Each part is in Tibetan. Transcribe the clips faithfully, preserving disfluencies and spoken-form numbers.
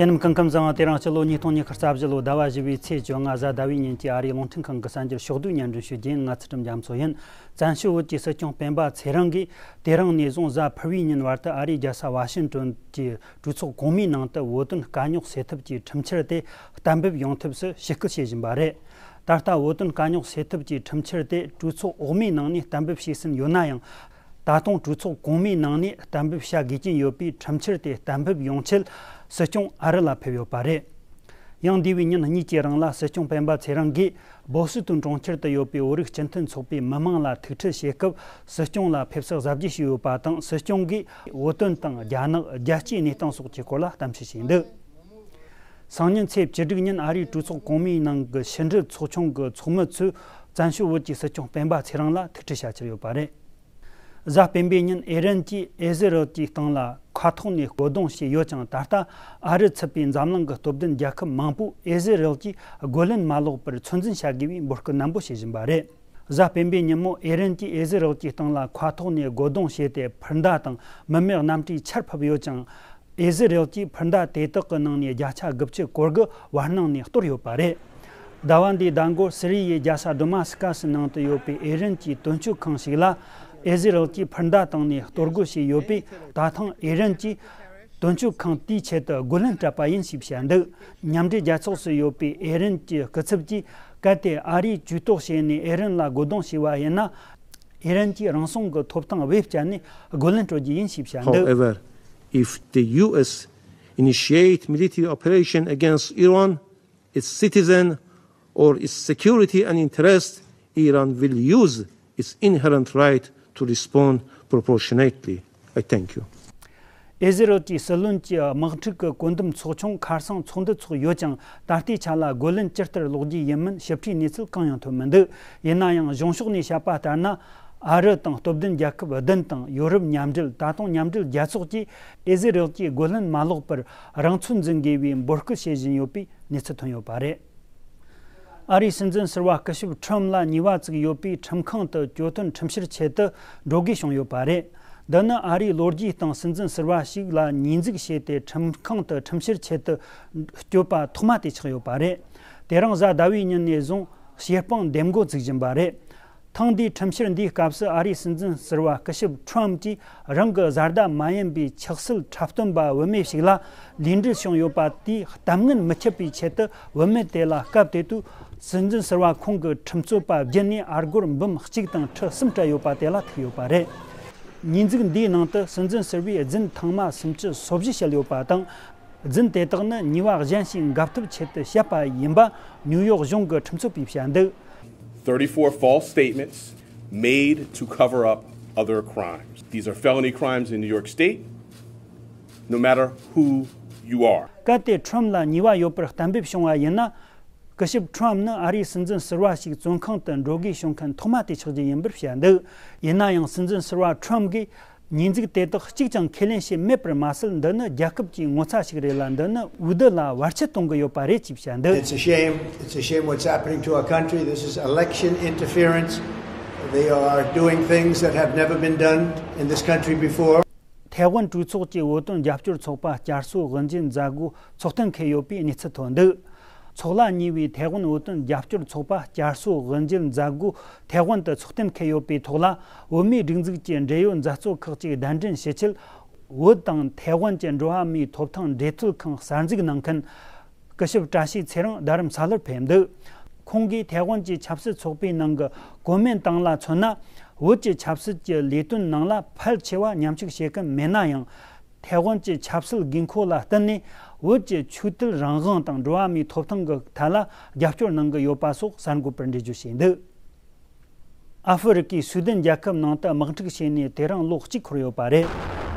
དེ་རྣམས་སྐུ་ཁམས་བཟང་། དེ་རིང་སྤྱི་ལོ་ཉིས་སྟོང་ཉི་ཤུ་རྩ་བཞི་ལོའི་ཟླ་བ་བཞི་པའི་ཚེས་བཅོ་ལྔ་གཟའ་ཟླ་བའི་ཉིན་གྱི་ཨ་རིའི་རླུང་འཕྲིན་ཁང་གི་གསར་འགྱུར་ཕྱོགས་བསྡུས་སྙན་སྒྲོན་ཞུ་རྒྱུ་ཡིན། ང་ཚུལ་ཁྲིམས་རྒྱ་མཚོ་ཡིན། བཙན་བྱོལ་བོད་ཀྱི་སྲིད་སྐྱོང་སྤེན་པ་ཚེ་རིང་གིས་དེ་རིང་ནས་བཟུང་གཟའ་ཕུར་བུའི་ཉིན་བར་དུ་ཨ་རིའི་རྒྱལ་ས་ཝ་ཤིང་ཏོན་གྱི་གྲོས་ཚོགས་གོང་མའི་ནང་དུ་བོད་དོན་དཀའ་རྙོག་སེལ་ཐབས་ཀྱི་ཁྲིམས་འཆར་དེ་གཏན་འབེབས་ཡོང་ཐབས་སུ་ཞིབ་སྐུལ་བྱེད་བཞིན་པ་རེད། ད་ལྟ་བོད་དོན་དཀའ་རྙོག་སེལ་ཐབས་ཀྱི་ཁྲིམས་འཆར་དེ་གྲོས་ཚོགས་འོག་མའི་ནང་ནས་གཏན་འབེབས་བྱས་ཟིན་ཡོད་ན་ཡང་། ད་དུང་གྲོས་ཚོགས་གོང་མའི་ནང་ནས་གཏན་འབེབས་བྱ་དགོས་ཀྱིན་ཡོད་པའི་ཁྲིམས་འཆར་དེ་གཏན་འབེབས་ཡོང་ཆེད་སྲིད་སྐྱོང་ཨ་རི་ལ་ཕེབས་ཡོད་པ་རེད། ཡང་འདས་པའི་ཉིན་གཉིས་ཀྱི་རིང་ལ་སྲིད་སྐྱོང་སྤེན་པ་ཚེ་རིང་གིས་བོ་སི་ཏོན་གྲོང་ཁྱེར་དུ་ཡོད་པའི་བོད་རིགས་སྤྱི་མཐུན་ཚོགས་པའི་མི་མང་ལ་ཐུག་འཕྲད་བྱེད་སྐབས། སྲིད་སྐྱོང་ལ་ཕེབས་བསུ་གཟབ་རྒྱས་ཞུས་ཡོད་པ་དང་། སྲིད་སྐྱོང་གིས་བོད་དོན་དང་རྒྱ་ནག་རྒྱལ་སྤྱིའི་གནས་སྟངས་སོགས་ཀྱི་སྐོར་ལ་གཏམ་བཤད་བྱས་འདུག་སང་ཉིན་ཚེས་བཅུ་དྲུག་ཉིན་ཨ་རིའི་གྲོས་ཚོགས་གོང་མའི་ནང་གི་ཕྱི་འབྲེལ་ཚོགས་ཆུང་གི་ཚོགས་མི་ཚོས་བཙན་བྱོལ་བོད་ཀྱི་སྲིད་སྐྱོང་སྤེན་པ་ཚེ་རིང་ལ་ཐུག་འཕྲད་བྱ་འཆར་ཡོད་པ་རེད། གཟའ་སྤེན་པའི་ཉིན་ཨི་རན་གྱིས་ཨི་ཟི་རལ་གྱི་སྟེང་ལ་མཁའ་ཐོག་ནས་རྒོལ་རྡུང་བྱས་ཡོད་ཀྱང་། ད་ལྟ་ཨ་རི་ཚུད་པའི་འཛམ་གླིང་གི་སྟོབས་ལྡན་རྒྱལ་ཁབ་མང་པོས་ཨི་ཟི་རལ་གྱིས་རྒོལ་ལན་མ་སློག་པར་ཚོད་འཛིན་བྱ་དགོས་པའི་འབོད་སྐུལ་ནན་པོ་བྱེད་བཞིན་པ་རེད། གཟའ་སྤེན་པའི་ཉིན་མོ་ཨི་རན་གྱིས་ཨི་ཟི་རལ་གྱི་སྟེང་ལ་མཁའ་ཐོག་ནས་རྒོལ་རྡུང་བྱས་ཏེ་འཕུར་མདའ་དང་མི་མེད་གནམ་གྲུའི་ཆར་ཕབ་ཡོད་ཀྱང་། ཨི་ཟི་རལ་གྱིས་འཕུར་མདའ་དེ་དག་གི་ནང་ནས་བརྒྱ་ཆ་དགུ་བཅུ་གོ་དགུ་བར་སྣང་ནས་གཏོར་ཡོད་པ་རེད། ཟླ་བ་འདིའི་ཟླ་འགོར་སི་རི་ཡའི་རྒྱལ་ས་ཌོ་མ་སི་ཀ་སི་ནང་དུ་ཡོད་པའི་ཨི་རན་གྱི་དོན་གཅོད་ཁང་ཞིག་ལ་ཨི་ཟི་རལ་གྱིས་འཕུར་མདའ་བཏང་ནས་གཏོར་རྒོལ་བྱས་ཡོད་པས། ད་ཐེངས་ཨི་རན་གྱིས་དོན་གཅོད་ཁང་དེའི་ཆེད་དུ་རྒོལ་ལན་སྤྲད་པ་ཡིན་ཞེས་བཤད་འདུག་མཉམ་འབྲེལ་རྒྱལ་ཚོགས་སུ་ཡོད་པའི་ཨི་རན་གྱི་སྐུ་ཚབ་ཀྱིས། གལ་ཏེ་ཨ་རིས་ཇུས་གཏོགས་བྱས་ནས་ཨི་རན་ལ་རྒོལ་རྡུང་བྱས་པ་ཡིན་ན། ཨི་རན་གྱིས་རང་སྲུང་གི་ཐོབ་ཐང་བེད་སྤྱད་ནས་རྒོལ་ལན་སྤྲོད་རྒྱུ་ཡིན་ཞེས་བཤད་འདུག However, if the U S initiate military operation against Iran, its citizen, or its security and interest, Iran will use its inherent right to respond proportionately. I thank you. ཨི་ཟི་རལ་གྱི་སྲིད་བློན་གྱི་དམག་འཁྲུག་གི་བཀོད་འདོམས་ཚོགས་ཆུང་ཁ་སང་ཚོགས་འདུ་ཚོགས་ཡོད་ཀྱང་། ད་ལྟའི་ཆ་ལ་རྒོལ་ལན་ཇི་ལྟར་སློག་རྒྱུ་ཡིན་མིན་ཞིབ་ཕྲའི་གནས་ཚུལ་གང་ཡང་ཐོན་མི་འདུག་ཡིན་ན་ཡང་གཞུང་ཕྱོགས་ནས་བཤད་པ་ལྟར་ན། ཨ་རི་དང་སྟོབས་ལྡན་རྒྱལ་ཁབ་བདུན་དང་ཡོ་རོབ་མཉམ་འབྲེལ། ད་དུང་མཉམ་འབྲེལ་རྒྱལ་ཚོགས་ཀྱིས་ཨི་ཟི་རལ་གྱིས་རྒོལ་ལན་མ་སློག་པར་རང་ཚོད་འཛིན་དགོས་པའི་འབོད་སྐུལ་བྱེད་བཞིན་ཡོད་པའི་གནས་ཚུལ་ཐོན་ཡོད་པ་རེད། ཨ་རིའི་སྲིད་འཛིན་ཟུར་པ་སྐུ་ཞབས་ཁྲོམ་ལ་ཉེས་པ་བཙུགས་ཡོད་པས་ཁྲིམས་ཁང་དུ་གྱོད་དོན་ཁྲིམས་བཤེར་ཆེད་དུ་འགྲོ་དགོས་བྱུང་ཡོད་པ་རེད། འདི་ནི་ཨ་རིའི་ལོ་རྒྱུས་སྟེང་སྲིད་འཛིན་ཟུར་པ་ཞིག་ལ་ཉེས་འཛུགས་བྱས་ཏེ་ཁྲིམས་ཁང་དུ་ཁྲིམས་བཤེར་ཆེད་དུ་བསྐྱོད་པ་ཐོག་མ་དེ་ཆགས་ཡོད་པ་རེད། དེ་རིང་གཟའ་ཟླ་བའི་ཉིན་ནས་བཟུང་བྱེད་དཔང་འདེམས་བསྐོ་བཙུགས་བཞིན་པ་རེད། ཐེངས་འདིའི་ཁྲིམས་བཤེར་འདིའི་སྐབས་སུ་ཨ་རིའི་སྲིད་འཛིན་ཟུར་པ་སྐུ་ཞབས་ཁྲོམ་གྱིས་རང་གི་བཟའ་ཟླ་མ་ཡིན་པའི་ཆགས་སྲེད་འཁྲབ་སྟོན་པ་བུད་མེད་ཞིག་ལ་ལུས་འབྲེལ་བྱུང་ཡོད་པ་དེའི་གཏམ་ངན་མི་འཆད་པའི་ཆེད་དུ། བུད་མེད་དེ་ལ་སྐབས་དེ་དུས་སྲིད་འཛིན་ཟུར་པ་ཁོང་གི་ཁྲིམས་རྩོད་པ་བརྒྱུད་ནས་ཨ་སྒོར་འབུམ་གཅིག་དང་ཁྲི་གསུམ་སྤྲད་ཡོད་པ་དེ་ལ་ཐུག་ཡོད་པ་རེད། ཉེས་འཛུགས་འདིའི་ནང་དུ་སྲིད་འཛིན་ཟུར་པས་རྫུན་ཐེངས་མ་སུམ་ཅུ་སོ་བཞི་བཤད་ཡོད་པ་དང་། རྫུན་དེ་དག་ནི་ཉེས་པ་གཞན་ཞིག་འགབ་ཐབས་ཆེད་དུ་བཤད་པ་ཡིན་པ་ནིའུ་ཡོག་གཞུང་གི་ཁྲིམས་རྩོད་པས་བཤད་འདུག thirty-four false statements made to cover up other crimes. These are felony crimes in New York State, no matter who you are. གལ་ཏེ་ཁྲོམ་ལ་ཉེས་པ་ཡོད་པར་གཏན་འབེབས་བྱུང་བ་ཡིན་ན། སྐུ་ཞབས་ཁྲོམ་ནི་ཨ་རིའི་སྲིད་འཛིན་ཟུར་པ་ཞིག་བཙོན་ཁང་དུ་འགྲོ་དགོས་བྱུང་མཁན་ཐོག་མ་དེ་ཆགས་རྒྱུ་ཡིན་པར་བཤད་འདུག་ཡིན་ན་ཡང་སྲིད་འཛིན་ཟུར་པ་ཁྲོམ་གྱིས། ཉེས་འཛུགས་དེ་དག་གཅིག་ཀྱང་ཁས་ལེན་བྱས་མེད་པར་མ་ཟད། འདི་ནི་རྒྱལ་ཁབ་ཀྱི་ངོ་ཚ་ཞིག་རེད་ལ། འདི་ནི་འོས་བསྡུ་ལ་བར་ཆད་གཏོང་གི་ཡོད་པ་རེད་ཅེས་བཤད་འདུག It's a shame. It's a shame what's happening to our country. This is election interference. They are doing things that have never been done in this country before. ཐའེ་ཝན་གྲོས་ཚོགས་ཀྱི་བོད་དོན་རྒྱབ་སྐྱོར་ཚོགས་པ་བསྐྱར་གསོ་དབུ་འབྱེད་མཛད་སྒོ་ཚོགས་གཏན་འཁེལ་ཡོད་པའི་གནས་ཚུལ་ཐོན་འདུག་ཚོགས་ལ་ཉེ་བའི་ཐའེ་ཝན་བོད་དོན་རྒྱབ་སྐྱོར་ཚོགས་པ་བསྐྱར་གསོ་དབུ་འབྱེད་མཛད་སྒོ་ཐའེ་ཝན་དུ་ཚོགས་གཏན་འཁེལ་ཡོད་པའི་ཐོག་ལ། བོད་མིའི་སྒྲིག་འཛུགས་ཀྱི་འབྲེལ་ཡོད་མཛད་གཙོ་ཁག་ཅིག་གདན་འདྲེན་ཞུ་ཆེད། བོད་དང་ཐའེ་ཝན་གྱི་འགྲོ་བ་མིའི་ཐོབ་ཐང་འབྲེལ་མཐུད་ཁང་གསར་འཛུགས་གནང་མཁན་སྐུ་ཞབས་བཀྲ་ཤིས་ཚེ་རིང་རྡ་རམ་ས་ལར་ཕེབས་འདུག་ཁོང་གིས་ཐའེ་ཝན་གྱི་ཆབ་སྲིད་ཚོགས་པའི་ནང་གི་གོ་མིན་ཏང་ལ་མཚོན་ན། བོད་ཀྱི་ཆབ་སྲིད་ཀྱི་ལས་དོན་ནང་ལ་ཕལ་ཆེ་བ་མཉམ་ཞུགས་བྱེད་ཀྱི་མེད་ན་ཡང་། ཐའེ་ཝན་གྱི་ཆབ་སྲིད་དགོས་མཁོ་ལ་བསྟུན་ནས། བོད་ཀྱི་ཆོས་དད་རང་དབང་དང་འགྲོ་བ་མིའི་ཐོབ་ཐང་གི་ཐད་ལ་རྒྱབ་སྐྱོར་གནང་གི་ཡོད་པ་སོགས་གསར་འགོད་པར་འགྲེལ་བརྗོད་བྱས་འདུག་ཨ་ཧྥེ་རི་ཀའི་སུའུ་དན་རྒྱལ་ཁབ་ནང་དུ་དམག་འཁྲུག་བྱས་ནས་དེ་རིང་ལོ་གཅིག་འཁོར་ཡོད་པ་རེད།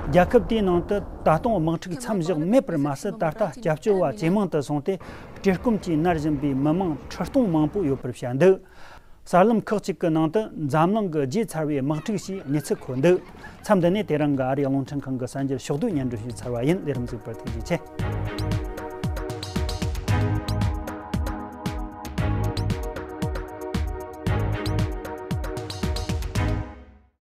རྒྱལ་ཁབ་དེའི་ནང་དུ་ད་དུང་དམག་འཁྲུག་མཚམས་བཞག་མེད་པར་མ་ཟད། ད་ལྟ་སྐྱབས་བཅོལ་བ་ཇེ་མང་དུ་སོང་སྟེ། བཀྲེས་སྐོམ་གྱིས་མནར་བཞིན་པའི་མི་མང་ཁྲི་སྟོང་མང་པོ་ཡོད་པར་བཤད་འདུག་གསར་ལམ་ཁག་ཅིག་གི་ནང་དུ་འཛམ་གླིང་གི་རྒྱས་ཚར་བའི་དམག་འཁྲུག་ཞེས་གནས་ཚུལ་འཁོད་འདུག་མཚམས་འདི་ནས་དེ་རིང་གི་ཨ་རིའི་རླུང་འཕྲིན་ཁང་གི་གསར་འགྱུར་ཕྱོགས་བསྡུས་སྙན་སྒྲོན་ཞུས་ཚར་བ་ཡིན། ལས་རིམ་གཟིགས་པར་ཐུགས་རྗེ་ཆེ།